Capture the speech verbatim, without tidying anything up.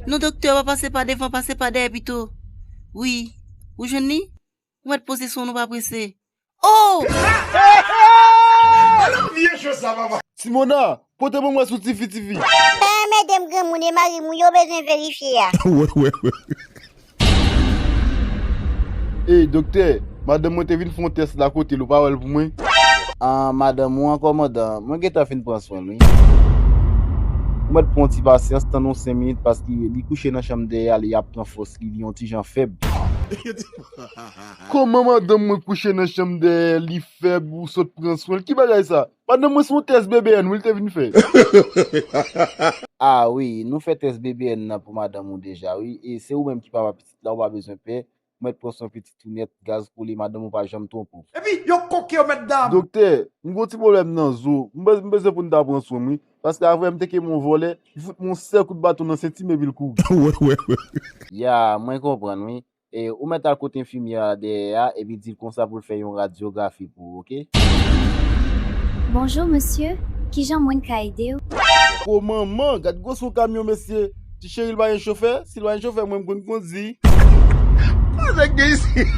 Non, doktè, pa pase pa devan, pase pa dèyè pito. Wi. Ou jwenn li? Ou mèt poze sou nou, pa prese. Oh! Simona, pote ban mwen sou tifi tifi. Pa anmède m, granmoun, e mari m wi yo bezwen verifye a. Wè, wè, wè. Ey, doktè, madanm mwen te vin fè yon tès la kote l, ou pa wè l pou mwen? Ah, madanm ou an, kòmandan, mwen gentan fin pran swen l, wi. Ou mèt pran yon ti pasyans, tann yon senk minit, paske li kouche nan chanm dèyè a, li ap pran fòs li, li yon ti jan fèb. Kòman madanm mwen kouche nan chanm dèyè, li fèb, ou sot pran swen l? Ki bagay sa? Madanm mwen se yon tès B B N wi l te vin fè. Ah wi, nou fè tès B B N nan pou madanm ou deja, wi. E se ou menm ki papa pitit la, ou pa bezwen pè. Ou mèt pran swen pitit ou nèt, gaz kole, madanm ou pa janm twonpe w. Epi yo koke yo mèt dam. Doktè, m gon ti pwoblèm nan zo. M bez- m bezwen pou n ta pran swen m, wi. Paske avè m te ke m yon vòlè, li fout m yon sèl kout baton nan senti m epi l kouri. Wè, wè, wè. Ya, mwen konprann, wi. E ou mèt al kote enfimyè a dèyè a, epi di l konsa pou l fè yon radyografi pou ou, oke? Bonjour monsieur, kijan mwen ka ede w? Ko manman, gad gwosè yon kamyon mesye. Ti cheri l pa gen chofè, si l pa gen chofè mwen m konn kondi. Nèg gen isi.